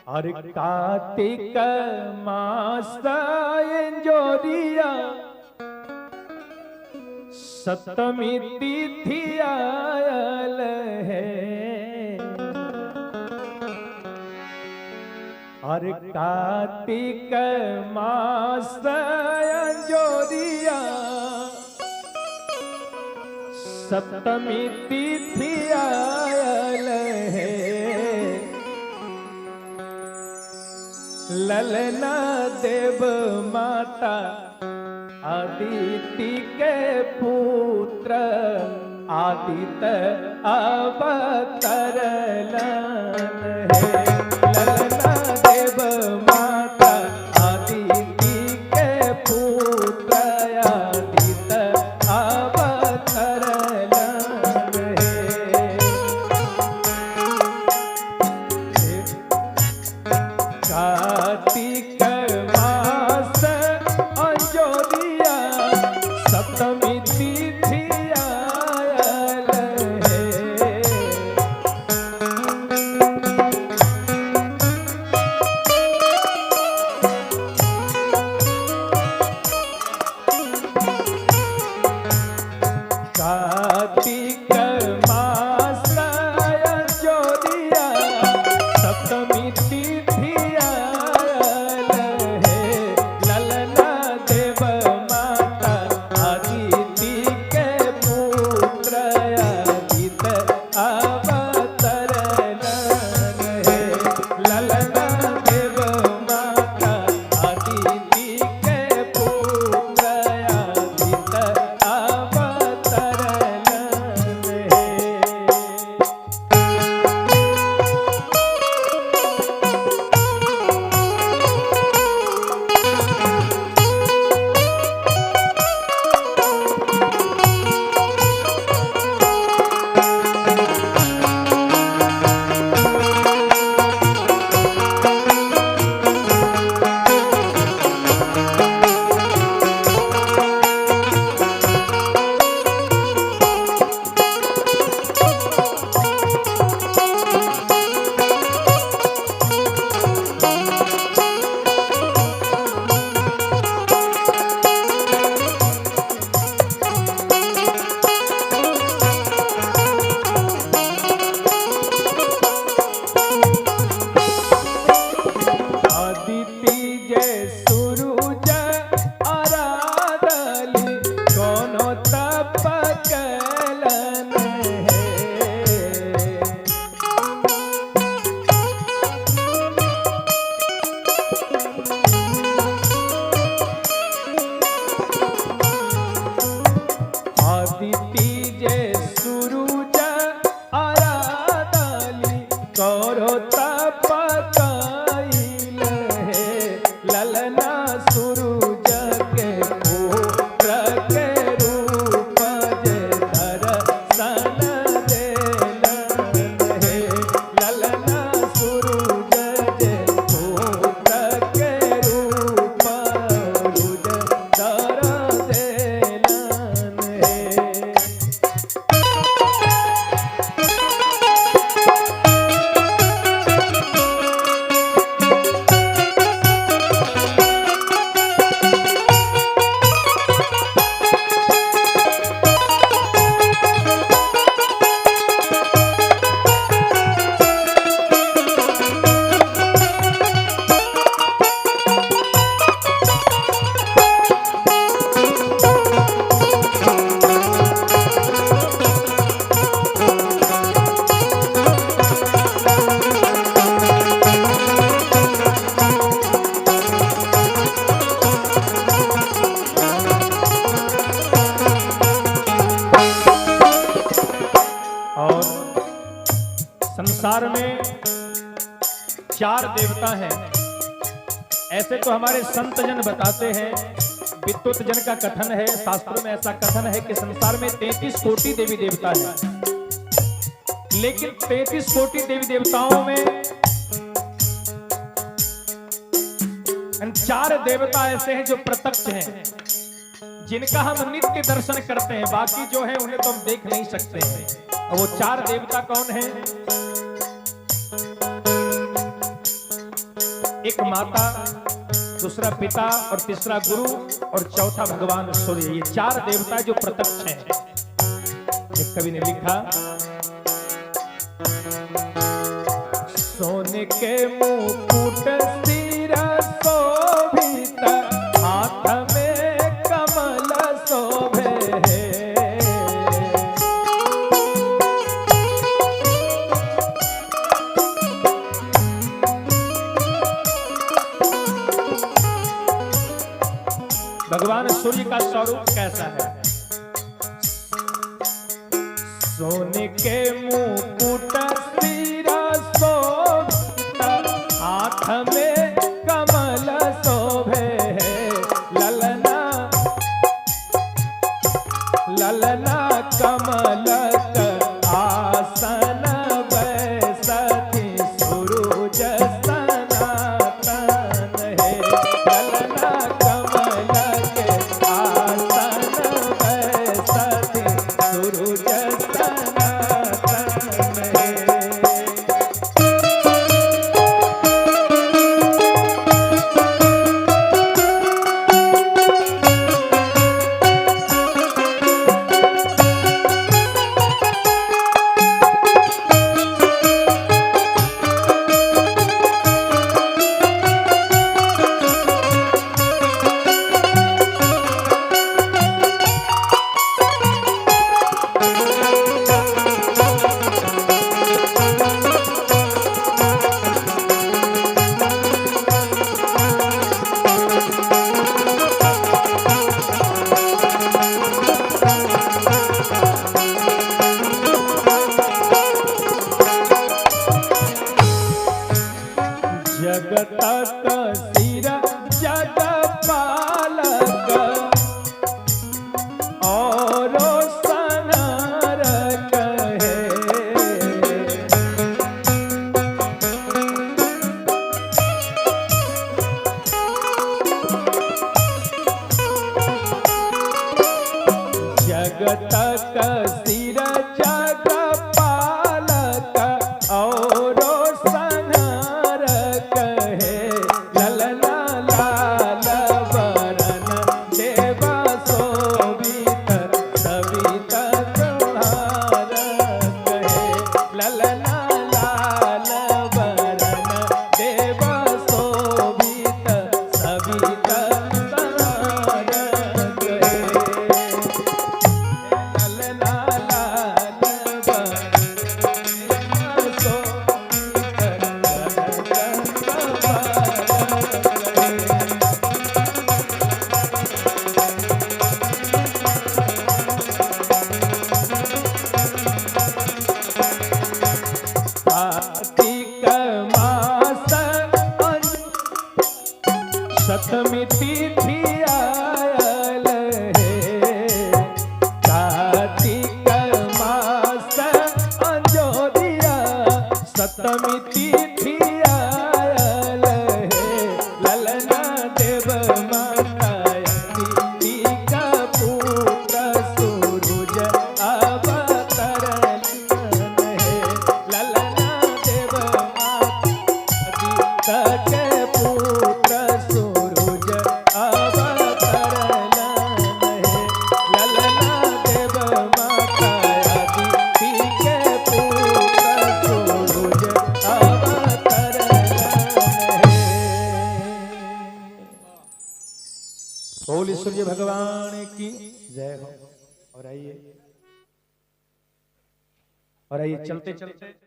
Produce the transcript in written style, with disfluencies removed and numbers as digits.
और कार्तिक मास जोरिया सप्तमी तिथि आयल है। और कार्तिक मास जोरिया सप्तमी तिथि आयल है। ललना देव माता आदित्य के पुत्र आदित्य अवतरलन है। ललना देव माता आदित्य के पुत्र आदित्य अवतरलन है। कार्तिक मास अंजोरिया सप्तमी तिथि आयल है। कार्तिक मास अंजोरिया सप्तमी तिथि आयल है। ललना देव माता आदित्य के पुत्र आदित्य अवतरलन है। ललना देव माता आदित्य के पुत्र आदित्य अवतरलन है। आदित्य जय सूरज आराधली कोनो तप कैलन है। आदित्य जय सूरज आराधली करो तप कैल है। ललना सूरज के पुत्र के रूप जे दर्शन देलन है। ललना सूरज जे पुत्र के रूप रुज दर देलन है। और संसार में चार देवता हैं, ऐसे तो हमारे संत जन बताते हैं, विद्वत जन का कथन है, शास्त्रों में ऐसा कथन है कि संसार में 33 कोटि देवी देवता हैं। लेकिन 33 कोटि देवी देवताओं में चार देवता ऐसे हैं जो प्रत्यक्ष हैं, जिनका हम नित्य दर्शन करते हैं, बाकी जो है उन्हें तो हम देख नहीं सकते हैं। और वो चार देवता कौन हैं? एक माता, दूसरा पिता और तीसरा गुरु और चौथा भगवान सूर्य। ये 4 देवता जो प्रत्यक्ष हैं। एक कवि ने लिखा, सोने के मुकुट सिर शोभित, हाथ में कमल शोभे। भगवान सूर्य का स्वरूप कैसा है? सोने के मुकुट सिर शोभित, हाथ में कमल शोभे। ललना ललना कमल आसन बैसथि सूरज सनातन है। ललना कमल के आसन बैसथि सूरज सनातन है। जगत सिर जगपालक और सनरक है। जगत सिर जगपालक और सनरक है। ललना लाल बरन देव शोभित सवित संहारक है। ललना लाल बरन देव शोभित सवित संहारक है। ललना लाल बरन कार्तिक मास सप्तमी तिथि आयल है। कार्तिक मास अंजोरिया सप्तमी तिथि आयल है। ललना देव माता अदिति का पुत्र सूरज अवतरन है। ललना देव माता अदिति के पुत्र सूरज अवतरन है। ललना देव माता अदिति के पुत्र सूरज अवतरन है। बोल सूर्य भगवान की जय हो। और आइए चलते चलते।